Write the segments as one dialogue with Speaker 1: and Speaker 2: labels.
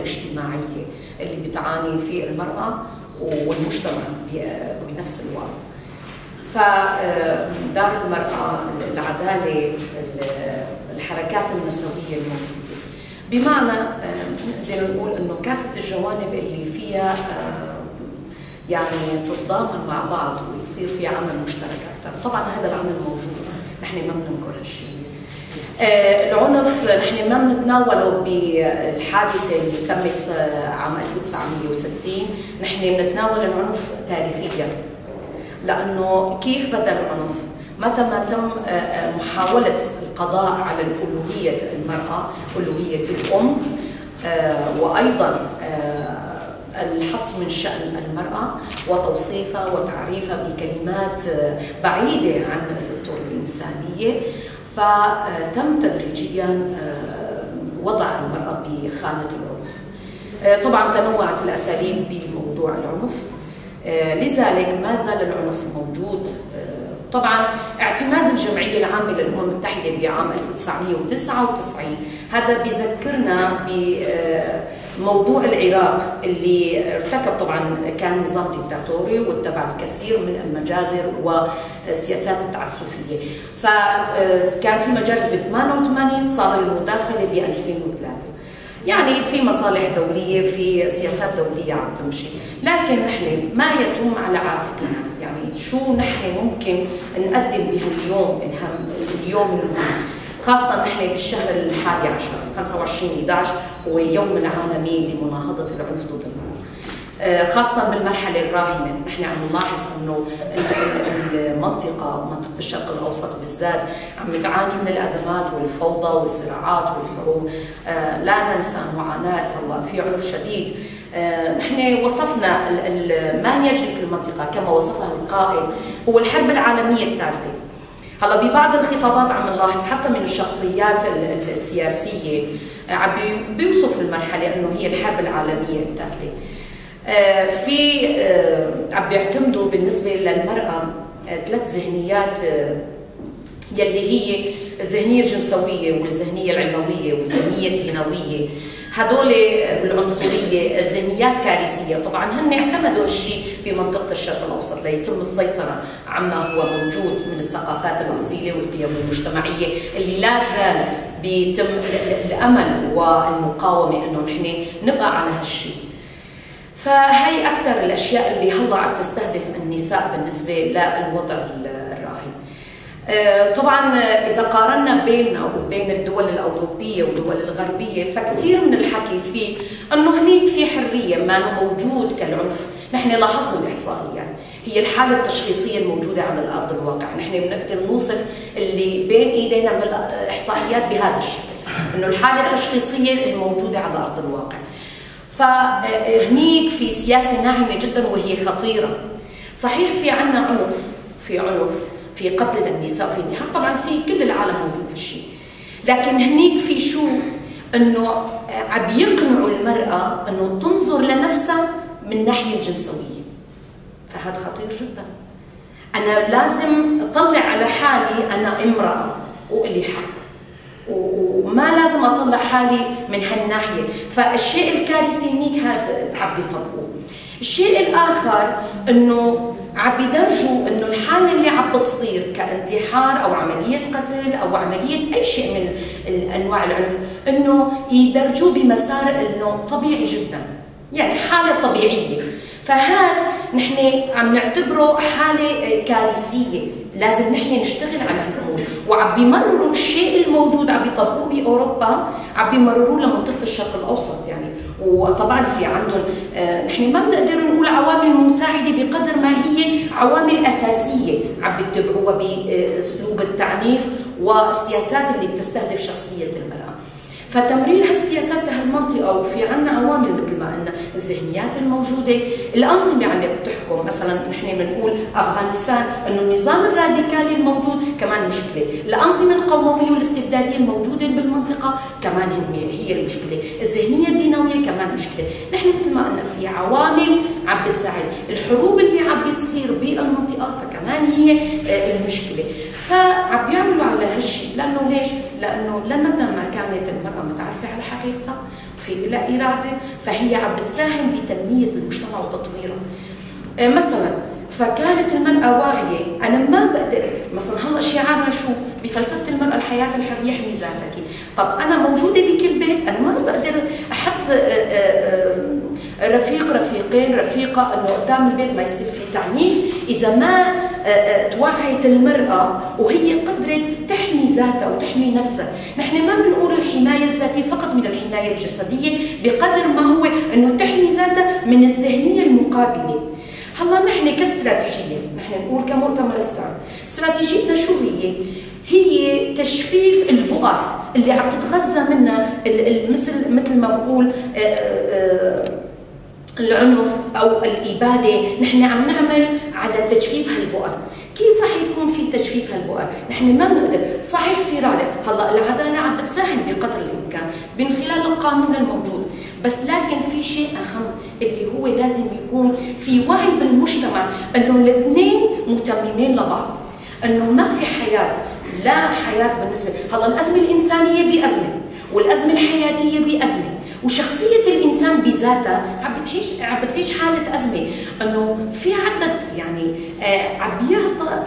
Speaker 1: الاجتماعية اللي بتعاني فيه المرأة والمجتمع بنفس الوقت. فدار المرأة، العدالة، الحركات النسوية الموجودة، بمعنى نقدر نقول انه كافة الجوانب اللي فيها يعني تتضامن مع بعض ويصير في عمل مشترك اكثر. طبعا هذا العمل موجود، نحن ما بننكر هالشيء. العنف نحن ما بنتناوله بالحادثه اللي تمت عام 1960، نحن بنتناول العنف تاريخيا، لانه كيف بدا العنف؟ متى ما تم محاولة القضاء على الألوهية المرأة، ألوهية الأم، وأيضا الحط من شأن المرأة وتوصيفها وتعريفها بكلمات بعيدة عن الأطر الإنسانية، فتم تدريجيا وضع المرأة بخانة العنف. طبعا تنوعت الأساليب بموضوع العنف، لذلك ما زال العنف موجود. طبعا اعتماد الجمعية العامة للأمم المتحدة بعام 1999 هذا بذكرنا بموضوع العراق اللي ارتكب، طبعا كان نظام ديكتاتوري واتبع الكثير من المجازر والسياسات التعسفية، فكان في مجازر ب 88، صار المداخلة ب 2003. يعني في مصالح دولية، في سياسات دولية عم تمشي، لكن نحن ما يتم على عاتقنا، يعني شو نحن ممكن نقدم بهاليوم الهم، اليوم المهم، خاصة نحن بالشهر 11 25/11 هو يوم العالمي لمناهضة العنف ضد المرأة، خاصة بالمرحلة الراهنة. نحن عم نلاحظ انه المنطقة، منطقة الشرق الأوسط بالذات، عم تعاني من الأزمات والفوضى والصراعات والحروب. لا ننسى معاناة، هلا في عنف شديد. نحن وصفنا ما يجري في المنطقة كما وصفها القائد هو الحرب العالمية الثالثة. هلا ببعض الخطابات عم نلاحظ حتى من الشخصيات السياسية عم بيوصف المرحلة انه هي الحرب العالمية الثالثة. في عم بيعتمدوا بالنسبة للمرأة ثلاث ذهنيات، يلي هي الذهنية الجنسوية والذهنية العلموية والذهنية الدينوية. هدول العنصرية ذهنيات كارثية. طبعا هن اعتمدوا هالشيء بمنطقة الشرق الأوسط ليتم السيطرة عما هو موجود من الثقافات الأصيلة والقيم المجتمعية اللي لا زال بيتم الأمل والمقاومة إنه نحن نبقى على هالشيء. فهي أكثر الأشياء اللي هلا عم تستهدف النساء بالنسبة للوضع الراهن. طبعا إذا قارنا بيننا وبين الدول الأوروبية والدول الغربية، فكثير من الحكي فيه أنه هنيك في حرية، ما موجود كالعنف. نحن لاحظنا الإحصائيات، هي الحالة التشخيصية الموجودة على الأرض الواقع، نحن بنقدر نوصف اللي بين إيدينا من الإحصائيات بهذا الشكل، أنه الحالة التشخيصية الموجودة على أرض الواقع. فهنيك في سياسة ناعمة جدا وهي خطيرة. صحيح في عنا عنف، في عنف، في قتل للنساء، في انتحار، طبعا في كل العالم موجود هالشيء، لكن هنيك في شو؟ انه عم يقنعوا المرأة انه تنظر لنفسها من ناحية الجنسوية، فهذا خطير جدا. انا لازم اطلع على حالي انا امرأة وإلي حق، وما لازم اطلع حالي من هالناحية. فالشيء الكارثي هنيك هذا عم بيطبقوه. الشيء الاخر انه عم بيدرجوا انه الحالة اللي عم بتصير كانتحار او عملية قتل او عملية اي شيء من انواع العنف، انه يدرجوه بمسار انه طبيعي جدا، يعني حاله طبيعية. فهذا نحن عم نعتبره حاله كارثية، لازم نحن نشتغل على هالامور. وعم بيمرروا الشيء الموجود، عم بيطبقوه باوروبا، عم بيمرروه لمنطقه الشرق الاوسط يعني. وطبعا في عندهم نحن ما بنقدر نقول عوامل مساعدة بقدر ما هي عوامل اساسية عم بيتبعوها باسلوب التعنيف والسياسات اللي بتستهدف شخصية المراة. فتمرير هالسياسات لهالمنطقه، وفي عندنا عوامل مثل ما قلنا الذهنيات الموجودة، الانظمة اللي بتحكم، مثلا نحن بنقول افغانستان انه النظام الراديكالي الموجود كمان مشكلة، الانظمة القومية والاستبداديه الموجودة بالمنطقة كمان هي المشكلة، الذهنية الدينويه كمان مشكلة، نحن مثل ما قلنا في عوامل عم بتساعد، الحروب اللي عم بتصير بالمنطقة فكمان هي المشكلة، فعم بيعملوا على هالشيء، لانه ليش؟ لانه لمتى ما كانت المراة متعرفه على حقيقتها، في لها إرادة، فهي عم بتساهم بتنمية المجتمع وتطويره. مثلا فكانت المرأة واعية، أنا ما بقدر مثلا هلا شعارنا شو؟ بفلسفة المرأة الحياة الحرية احمي ذاتك. طب أنا موجودة بكل بيت، أنا ما بقدر أحط رفيق رفيقين رفيقة إنه قدام البيت ما يصير في تعنيف، إذا ما توعت المرأة وهي قدرت تحمي ذاتها وتحمي نفسها. نحن ما بنقول الحماية الذاتية فقط من الحماية الجسدية بقدر ما هو إنه تحمي ذاتها من الذهنية المقابلة. هلا نحن كاستراتيجية، نحن نقول كمؤتمر ستان، استراتيجيتنا شو هي؟ هي تجفيف البؤر اللي عم تتغذى منها مثل ما بقول العنف او الابادة، نحن عم نعمل على تجفيف هالبؤر. كيف رح يكون في تجفيف هالبؤر؟ نحن ما بنقدر، صحيح في رادع، هلا العدالة عم بتساهم بقدر الامكان من خلال القانون الموجود، بس لكن في شيء اهم اللي هو لازم يكون في وعي بالمجتمع انه الاثنين متممين لبعض، انه ما في حياة، لا حياة بالنسبة، هلا الازمة الانسانية بازمه، والازمة الحياتية بازمه، وشخصية الإنسان بذاتها عم بتعيش حالة أزمة، إنه في عدة يعني عم بيعطى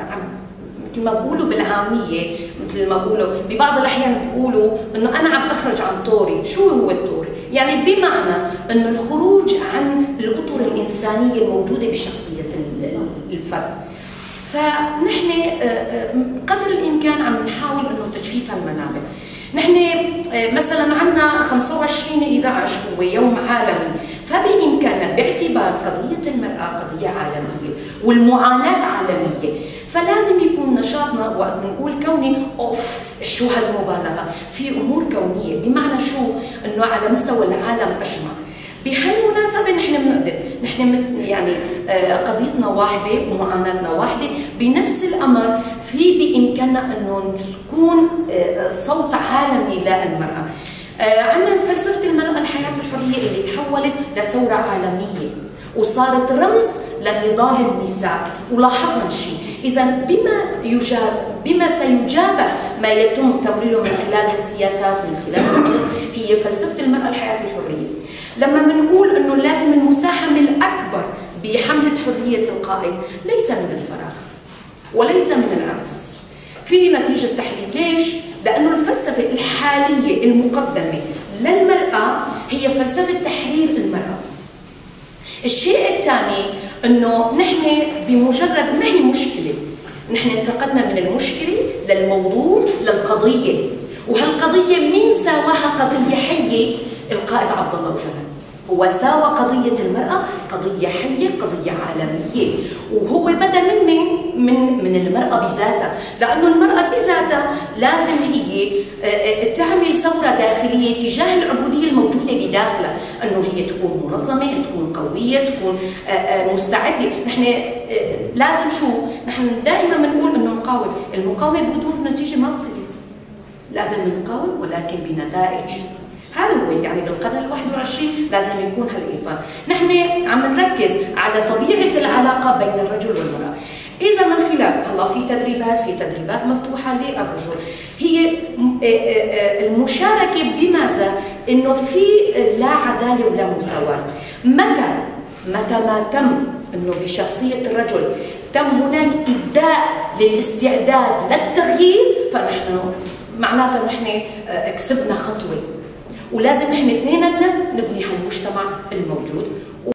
Speaker 1: مثل ما بيقولوا بالعامية، مثل ما بيقولوا ببعض الأحيان بيقولوا إنه أنا عم بخرج عن طوري، شو هو الطور؟ يعني بمعنى إنه الخروج عن الأطر الإنسانية الموجودة بشخصية الفرد. فنحن قدر الإمكان عم نحاول إنه تجفيف هالمنابع. نحن مثلا عندنا 25/11 هو يوم عالمي، فبإمكاننا باعتبار قضية المرأة قضية عالمية والمعاناة عالمية، فلازم يكون نشاطنا وقت بنقول كوني اوف شو هالمبالغة، في أمور كونية بمعنى شو؟ إنه على مستوى العالم أجمع. بهالمناسبة نحن بنقدر، نحن يعني قضيتنا واحدة ومعاناتنا واحدة، بنفس الأمر في بإمكاننا أنه نكون صوت عالمي للمرأة. عندنا فلسفة المرأة الحياة الحرية اللي تحولت لثورة عالمية وصارت رمز لنضال النساء، ولاحظنا الشيء. إذا بما سيجابه ما يتم تمريره من خلال هالسياسات من خلال العنف هي فلسفة المرأة الحياة الحرية. لما بنقول انه لازم المساهمة الأكبر بحملة حرية القائد ليس من الفراغ وليس من العبث، في نتيجة تحليل. ليش؟ لأنه الفلسفة الحالية المقدمة للمرأة هي فلسفة تحرير المرأة. الشيء الثاني انه نحن بمجرد ما هي مشكلة، نحن انتقلنا من المشكلة للموضوع للقضية، وهالقضية مين ساواها قضية حية؟ القائد عبد الله أوجلان. هو ساوى قضية المرأة قضية حية، قضية عالمية، وهو بدا من مين؟ من المرأة بذاتها، لأنه المرأة بذاتها لازم هي تعمل ثورة داخلية تجاه العبودية الموجودة بداخلها، أنه هي تكون منظمة، تكون قوية، تكون مستعدة. نحن لازم شو؟ نحن دائما بنقول أنه نقاوم، المقاومة بدون نتيجة ما بتصير، لازم نقاوم ولكن بنتائج. هذا هو يعني بالقرن ال21 لازم يكون هالإطار. نحن عم نركز على طبيعة العلاقة بين الرجل والمرأة. إذا من خلال هلا في تدريبات، في تدريبات مفتوحة للرجل، هي المشاركة بماذا؟ إنه في لا عدالة ولا مساواة. متى ما تم إنه بشخصية الرجل تم هناك إبداء للاستعداد للتغيير، فنحن معناتها نحن كسبنا خطوة، ولازم نحن اثنيناتنا نبني هالمجتمع الموجود.